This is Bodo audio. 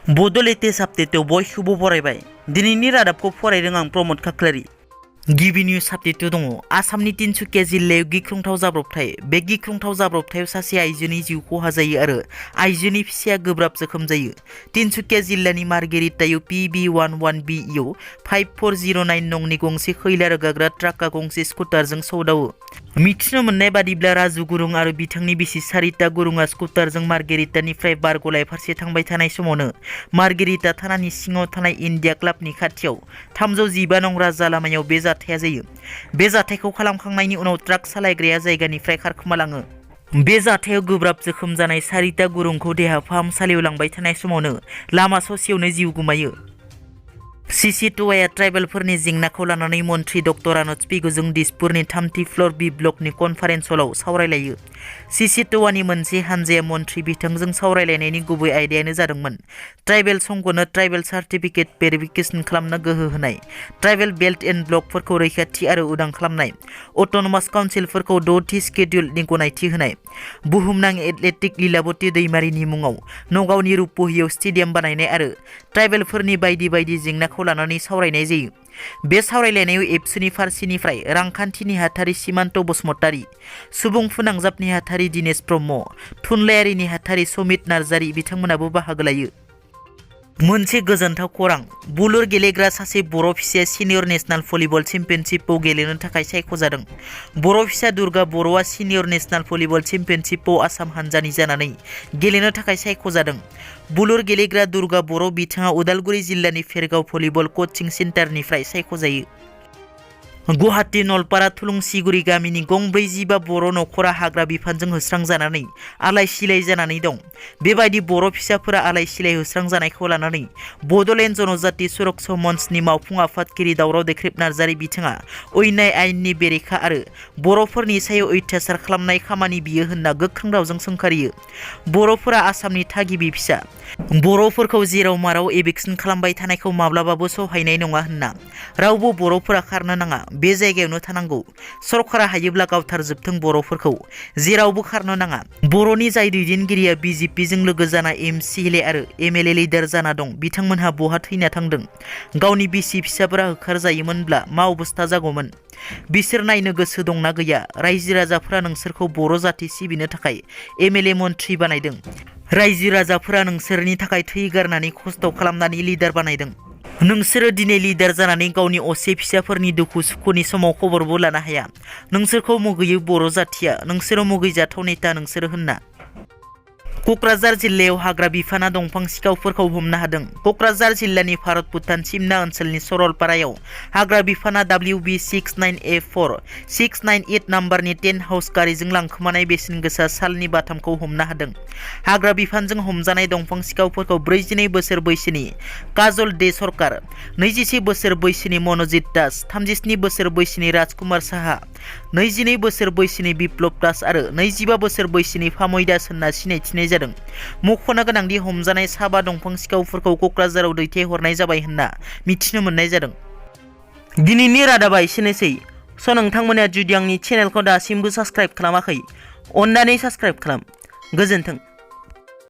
बड' लेटेस्ट आपडेटआव बयखौबो बरायबाय। दिनैनि रादाबखौ फरायदों आं प्रमद खाख्लारि। गिबि निउज आपडेटआव दङ आसामनि तिनसुकिया जिल्लायाव गिख्रंथाव जाब्रबथाय। बे गिख्रंथाव जाब्रबथायाव सासे आइजोनि जिउ खहा जायो आरो आइजोनि फिसाया गोब्राब जोखोम जायो। तिनसुकिया जिल्लानि मार्गेरिटायाव PB11BU 5409 नंनि गंसे खैला रोगाग्रा ट्राकआ गंसे स्कुटारजों सौदावो। मिथिनो मोननाय बादिब्ला राजु गुरुं आरो बिथांनि बिसि सारिता गुरुंआ स्कुटारजों मार्गेरिटानिफ्राय बारगलाय फारसे थांबाय थानाय समावनो मार्गेरिटा थानानि सिङाव थानाय इन्डिया क्लाबनि खाथियाव 315 नं राजा लामायाव बे जाथाया जायो। बे जाथायखौ खालामखांनायनि उनाव ट्राक सालायग्राया जायगानिफ्राय खारखोमालाङो। बे जाथायाव गोब्राब जोखोम जानाय सारिता गुरुंखौ देहा फाहामसालियाव लांबाय थानाय समावनो लामा ससेयावनो जिउ गोमायो। सिसिटुवाया ट्राइबेलफोरनि जेंनाखौ लानानै मन्थ्रि डक्टर आनज पिगुजों दिसपुरनि 3थि फ्ल'र बि ब्लकनि कनफारेन्स हलाव सावरायलायो। सिसिटुवानि मोनसे हानजाया मन्थ्रि बिथांजों सावरायलायनायनि गुबै आयदायानो जादोंमोन ट्राइबेल संघनो ट्राइबेल सार्टिफिकेट भेरिफिकेसन खालामनो गोहो होनाय, ट्राइबेल बेल्ट एन्ड ब्लकफोरखौ रैखाथि आरो उदां खालामनाय, अट'नमास काउन्सिलफोरखौ 6थि स्केड्युलनि गनायथि होनाय, बुहुमनां एथलेटिक लीलावती दैमारिनि मुङाव नगावनि रुपहियाव स्टेडियाम बानायनाय आरो ट्राइबेलफोरनि बायदि बायदि जेंनाखौ लानानै सावरायनाय जायो। बे सावरायलायनायाव एबसुनि फारसेनिफ्राय रांखान्थि नेहाथारि सिमान्त बसुमतारी, सुबुं फोनांजाब नेहाथारि दिनेश ब्रह्म, थुनलाइयारि नेहाथारि समित नार्जारी बिथांमोनाबो बाहागो लायो। मोनसे गोजोनथाव खौरां, बुलुर गेलेग्रा सासे बर' फिसाया सिनियर नेशनेल भलिबल चेम्पियनशिपआव गेलेनो थाखाय सायख'जादों। बर' फिसा दुर्गा बर'आ सिनियर नेशनेल भलिबल चेम्पियनशिपआव आसाम हानजानि जानानै गेलेनो थाखाय सायख'जादों। बुलुर गेलेग्रा दुर्गा बर' बिथाङा उदालगुरि जिल्लानि फेरगाव भलिबल कचिं सेन्टारनिफ्राय सायख'जायो। गुवाहाटी नलपारा थुलुंसिगुरि गामिनि गं 45 बर' नखरा हाग्रा बिफानजों होस्रांजानानै आलाय सिलाय जानानै दं। बेबायदि बर' फिसाफोरा आलाय सिलाय होस्रांजानायखौ लानानै बड'लेण्ड जनजाति सुरक्षा मन्चनि मावफुं आफादगिरि दावराव देख्रेब नार्जारी बिथाङा अयनाय आयेननि बेरेखा आरो बर'फोरनि सायाव अयथासार खालामनाय खामानि बियो होनना गोख्रों रावजों सोंखारियो। बर'फोरा आसामनि थागिबि फिसा, बर'फोरखौ जेराव माराव एभेक्सन खालामबाय थानायखौ माब्लाबाबो सहायनाय नङा होनना रावबो बर'फोरा खारनो नाङा, बे जायगायावनो थानांगौ। सरकारा हायोब्ला गावथारजोबथों बर'फोरखौ, जेरावबो खारनो नाङा। बर'नि जाय दैदेनगिरिया बिजेपिजों लोगो जाना एमसिएलए आरो एमएलए लिडार जाना दं बिथांमोनहा बहा थैना थांदों? गावनि बिसि फिसाफोरा होखारजायोमोनब्ला मा अबस्था जागौमोन? बिसोर नायनो गोसो दंना गैया? रायजो राजाफोरा नोंसोरखौ बर' जाथि सिबिनो थाखाय एमएलए मन्थ्रि बानायदों। रायजो राजाफोरा नोंसोरनि थाखाय थै गारनानै खस्थ' खालामनानै लिडार बानायदों। नोंसोरो दिनै लिडार जानानै गावनि असे फिसाफोरनि दुखु सुखुनि समाव खबरबो लानो हाया। नोंसोरखौ मुगैयो बर' जाथिया, नोंसोरो मुगैजाथाव नेता नोंसोरो होनना। क'क्राझार जिल्लायाव हाग्रा बिफाना दंफां सिखावफोरखौ हमनो हादों। क'क्राझार जिल्लानि भारत भुटान सिमना ओनसोलनि सरलपारायाव हाग्रा बिफाना WB 69A4 698 नाम्बारनि टेन्ट हाउस गारिजों लांखोमानाय बेसेन गोसा सालनि बाथामखौ हमनो हादों। हाग्रा बिफानजों हमजानाय दंफां सिखावफोरखौ 42 बोसोर बैसोनि काजल दे सरकार, 21 बोसोर बैसोनि मनजित दास, 37 बोसोर बैसोनि राजकुमार साहा, 22 बोसोर बैसोनि बिप्लब दास आरो 25 बोसोर बैसोनि फामय दास होनना सिनायथिनाय जादों। मख'नो गोनांदि हमजानाय साबा दंफां सिखावफोरखौ क'क्राझाराव दैथायहरनाय जाबाय होनना मिथिनो मोननाय जादों। दिनैनि रादाबा एसेनोसै। नोंथांमोना जुदि आंनि चेनेलखौ दासिमबो साबस्क्राइब खालामाखै, अन्नानै साबस्क्राइब खालाम। गोजोन्थों।